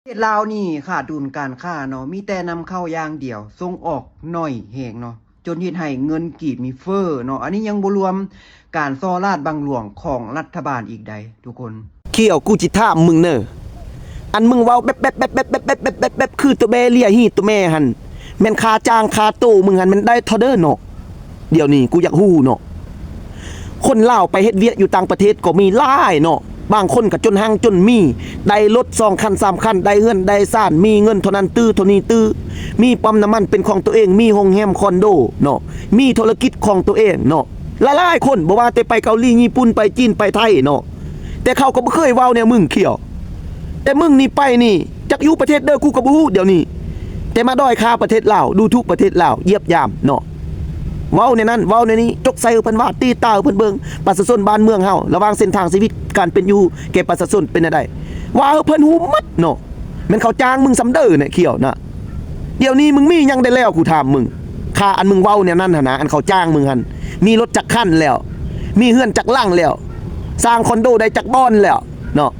ປະເທດລາວນີ້ຂາດດຸນການຄ້າເນາະ ມີແຕ່ນຳເຂົ້າຢ່າງດຽວ ສົ່ງອອກໜ້ອຍແຮງເນາະ ຈົນເຮັດໃຫ້ເງິນກີບນີ້ເຟີ້ເນາະ. ອັນນີ້ຍັງບໍ່ລວມການສໍ້ລາດບັງຫຼວງຂອງລັດຖະບານອີກໃດ໋ທຸກຄົນ. ຂຽວ ກູຊິຖາມມຶງເນີ ອັນມຶງເວົ້າແບບໆໆໆໆໆໆຄືຕົວແບ້ເລຍຮີຕົວແມ່ຫັ້ນ ແມ່ນຄ່າຈ້າງຄ່າໂຕມຶງຫັ້ນແມ່ນໄດ້ເທົ່າໃດເນາະ? ດຽວນີ້ກູຢາກຮູ້ເນາະ ຄົນລາວໄປເຮັດວຽກຢູ່ຕ່າງປະເທດກໍມີຫຼາຍເນາະ ບາງຄົນກໍຈົນຮັ່ງຈົນມີ ໄດ້ລົດສອງຄັນສາມຄັນ ໄດ້ເຮືອນໄດ້ຊານ ມີເງິນເທົ່ານັ້ນຕື້ເທົ່ານີ້ຕື້ ມີປ້ຳນ້ຳມັນເປັນຂອງຕົວເອງ ມີໂຮງແຮມຄອນໂດເນາະ ມີທຸລະກິດຂອງຕົວເອງເນາະ. ຫຼາຍໆຄົນ ບໍ່ວ່າແຕ່ໄປເກົາຫຼີ ຍີ່ປຸ່ນ ໄປຈີນ ໄປໄທເນາະ ແຕ່ເຂົາກໍບໍ່ເຄີຍເວົ້າແນວມຶງ ຂຽວ. ແຕ່ມຶງນີ້ໄປນີ້ ຈັກຢູ່ປະເທດໃດກູກໍບໍ່ຮູ້ດຽວນີ້ ແຕ່ມາດ້ອຍຄ່າປະເທດລາວ ດູຖູກປະເທດລາວ ຢຽບຢາມເນາະ ເວົ້າແນວນັ້ນເວົ້າແນວນີ້ ຈົກໃສ່ໃຫ້ເພິ່ນວ່າ ຕີຕາໃຫ້ເພິ່ນເບິ່ງ ປະຊາຊົນບ້ານເມືອງເຮົາ ລະຫວ່າງເສັ້ນທາງຊີວິດການເປັນຢູ່ແກ່ປະຊາຊົນເປັນແນວໃດ ວ່າໃຫ້ເພິ່ນຮູ້ໝົດເນາະ. ແມ່ນເຂົາຈ້າງມຶງສ່ຳໃດແນ່ ຂຽວນະ? ດຽວນີ້ມຶງມີຫຍັງໄດ້ແລ້ວ ກູຖາມມຶງ ຄ່າອັນມຶງເວົ້າແນວນັ້ນຫັ້ນນະ ອັນເຂົາຈ້າງມຶງຫັ້ນ ມີລົດຈັກຄັນແລ້ວ ມີເຮືອນຈັກຫຼັງແລ້ວ ສ້າງຄອນໂດໄດ້ຈັກບ່ອນແລ້ວເນາະ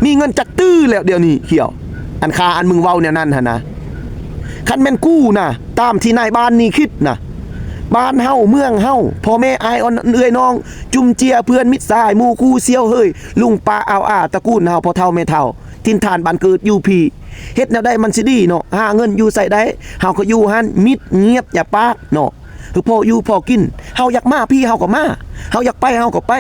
ມີເງິນຈັກຕື້ແລ້ວດຽວນີ້ ຂຽວ ອັນຄ່າອັນມຶງເວົ້າແນວນັ້ນຫັ້ນນະ. ຄັນແມ່ນກູນະ ຕາມທີ່ນາຍບ້ານນີ້ຄິດນະ ບ້ານເຮົາເມືອງເຮົາ ພໍ່ແມ່ອ້າຍອ່ອນເອື້ອຍນ້ອງ ຈຸມເຈຍເພື່ອນມິດສະຫາຍ ໝູ່ຄູ່ສ່ຽວເຮີຍ ລຸງປ້າອາວອາ ຕະກູນເຮົາ ພໍ່ເຖົ້າແມ່ເຖົ້າ ຖິ່ນຖານບ້ານເກີດຢູ່ພີ້ ເຮັດແນວໃດມັນຊິດີເນາະ ຫາເງິນຢູ່ໃສໄດ້ ເຮົາກໍຢູ່ຫັ້ນ ມິດງຽບ ຢ່າປາກເນາະ ຄືພໍຢູ່ພໍກິນ ເຮົາຢາກມາພີ້ເຮົາກໍມາ ເຮົາຢາກໄປເຮົາກໍໄປ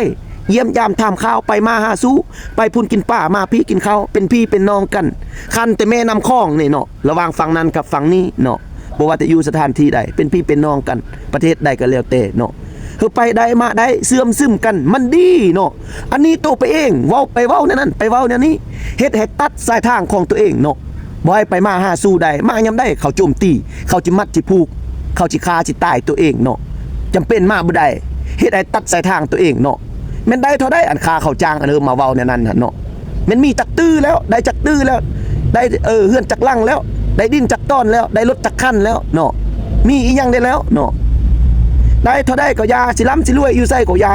ຢ້ຽມຢາມຖາມຂ່າວ ໄປມາຫາສູ່ ໄປພຸ້ນກິນປາ ມາພີ້ກິນເຂົ້າ ເປັນພີ່ເປັນນ້ອງກັນ ຄັນແຕ່ແມ່ນ້ຳຂອງນີ້ເນາະ ລະຫວ່າງຝັ່ງນັ້ນກັບຝັ່ງນີ້ເນາະ ບໍ່ວ່າແຕ່ຢູ່ສະຖານທີ່ໃດ ເປັນພີ່ເປັນນ້ອງກັນ ປະເທດໃດກໍແລ້ວແຕ່ເນາະ ເຮົາໄປໄດ້ມາໄດ້ ເຊື່ອມຊຶມກັນ ມັນດີເນາະ. ອັນນີ້ໂຕໄປເອງ ເວົ້າໄປເວົ້າແນວນັ້ນ ໄປເວົ້າແນວນີ້ ເຮັດໃຫ້ຕັດສາຍທາງຂອງຕົວເອງເນາະ ບໍ່ໃຫ້ໄປມາຫາສູ່ໄດ້ ມາຍາມໃດເຂົາໂຈມຕີ ເຂົາຊິມັດຊິຜູກ ເຂົາຊິຂ້າຊິຕາຍຕົວເອງເນາະ ຈຳເປັນມາບໍ່ໄດ້ ເຮັດໃຫ້ຕັດສາຍທາງຕົວເອງເນາະ. ແມ່ນໄດ້ເທົ່າໃດ ອັນຄ່າເຂົາຈ້າງ ອັນເອີ ມາເວົ້າແນວນັ້ນຫັ້ນເນາະ ແມ່ນມີຈັກຕື້ແລ້ວ ໄດ້ຈັກຕື້ແລ້ວ ໄດ້ ເອີ ເຮືອນຈັກຫຼັງແລ້ວ ໄດ້ດິນຈັກຕອນແລ້ວ ໄດ້ລົດຈັກຄັນແລ້ວເນາະ ມີອີ່ຫຍັງໄດ້ແລ້ວເນາະ ໄດ້ເທົ່າໃດກໍຢ່າ ຊິລ່ຳຊິລວຍຢູ່ໃສກໍຢ່າ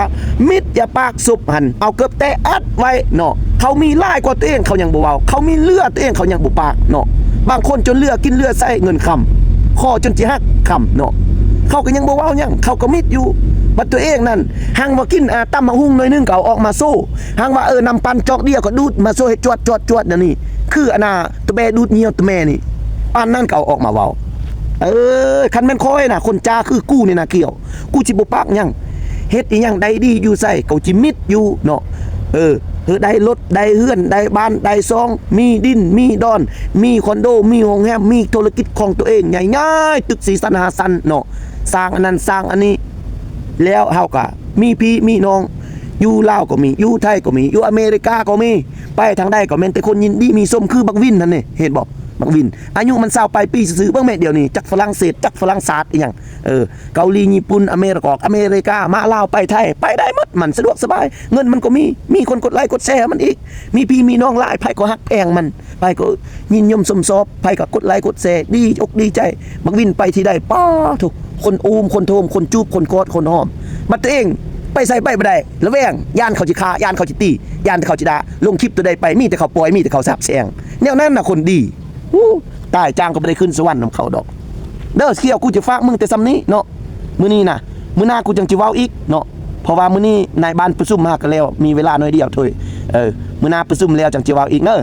ມິດຢ່າປາກສົບຫັ້ນ ເອົາເກີບແຕະອັດໄວ້ເນາະ. ເຂົາມີຫຼາຍກວ່າຕົວເອງ ເຂົາຍັງບໍ່ເວົ້າ ເຂົາມີເຫຼືອຕົວເອງ ເຂົາຍັງບໍ່ປາກເນາະ ບາງຄົນຈົນເຫຼືອກິນເຫຼືອໃຊ້ເງິນຄຳ ຂໍຈົນຊິຫັກຄຳເນາະ ເຂົາກໍຍັງບໍ່ເວົ້າຫຍັງ ເຂົາກໍມິດຢູ່ ບັດຕົວເອງນັ້ນ ຮັ່ງວ່າກິນ ອາ ຕຳໝາກຫຸ່ງໜ້ອຍໜຶ່ງກໍເອົາອອກມາໂຊ ຮັ່ງວ່າ ເອີ ນ້ຳປັ່ນຈອກດຽວກໍດູດມາໂຊໃຫ້ຈວດໆໆ ແນວນີ້ ຄືອັນນ່າ ຕະແບດູດຍ່ຽວຕະແມ່ນີ້ ປານນັ້ນກໍເອົາອອກມາເວົ້າ. ເອີ ຄັນແມ່ນຂ້ອຍນະ ຄົນຈ້າຄືກູນີ້ນະ ກ່ຽວ ກູຊິບໍ່ປາກຫຍັງ ເຮັດອີ່ຫຍັງໄດ້ດີຢູ່ໃສ ກູຊິມິດຢູ່ເນາະ. ເອີ ເອີ ໄດ້ລົດ ໄດ້ເຮືອນ ໄດ້ບ້ານ ໄດ້ຊ່ອງ ມີດິນ ມີດອນ ມີຄອນໂດ ມີໂຮງແຮມ ມີທຸລະກິດຂອງຕົວເອງໃຫຍ່ໆ ຕຶກສີ່ຊັ້ນຫ້າຊັ້ນເນາະ ສ້າງອັນນັ້ນສ້າງອັນນີ້ ແລ້ວເຮົາກະມີພີ່ມີນ້ອງ ຢູ່ລາວກໍມີ ຢູ່ໄທກໍມີ ຢູ່ອາເມລິກາກໍມີ ໄປທາງໃດກໍແມ່ນແຕ່ຄົນຍິນດີມີຊົມ ຄືບັກວິນຫັ້ນນີ້ ເຫັນບໍ່ ບັກວິນ ອາຍຸມັນຊາວປາຍປີຊື່ໆ ເບິ່ງແມ້ດຽວນີ້ ຈັກຝຣັ່ງເສດ ຈັກຝຣັ່ງສາດອີ່ຫຍັງ ເອີ ເກົາຫຼີ ຍີ່ປຸ່ນ ອາເມລິກາ ອາເມລິກາ ມາລາວ ໄປໄທ ໄປໄດ້ໝົດ ມັນສະດວກສະບາຍ ເງິນມັນກໍມີ ມີຄົນກົດໄລກົດແຊໃຫ້ມັນອີກ ມີພີ່ມີນ້ອງຫຼາຍ ໃຜກໍຮັກແພງມັນ ໃຜກໍຍິນຍົມຊົມຊອບ ໃຜກໍກົດໄລກົດແຊ ດີອົກດີໃຈ ບັກວິນໄປທີ່ໃດ ປາໂທ້ ຄົນອູມ ຄົນໂທມ ຄົນຈູບ ຄົນກອດ ຄົນຫອມ ບັດຕົວເອງໄປໃສໄປບໍ່ໄດ້ ລະແວງ ຢ້ານເຂົາຊິຂ້າ ຢ້ານເຂົາຊິຕີ ຢ້ານແຕ່ເຂົາຊິດ່າ ລົງຄລິບຕົວໃດໄປ ມີແຕ່ເຂົາປ່ອຍ ມີແຕ່ເຂົາສາບແຊ່ງ ແນວນັ້ນນະຄົນດີ. ໂອ້ ຕາຍ ຈ້າງກໍບໍ່ໄດ້ຂຶ້ນສະຫວັນນຳເຂົາດອກ ເດີ ຂຽວ ກູຈະຝາກມຶງແຕ່ສ່ຳນີ້ເນາະ ມື້ນີ້ນະ ມື້ໜ້າກູຈັ່ງຈະເວົ້າອີກເນາະ ເພາະວ່າມື້ນີ້ນາຍບ້ານປະຊຸມຫາກັນແລ້ວ ມີເວລາໜ້ອຍດຽວໂທ້ຍ ເອີ ມື້ໜ້າປະຊຸມແລ້ວຈັ່ງຈະເວົ້າອີກເນີ.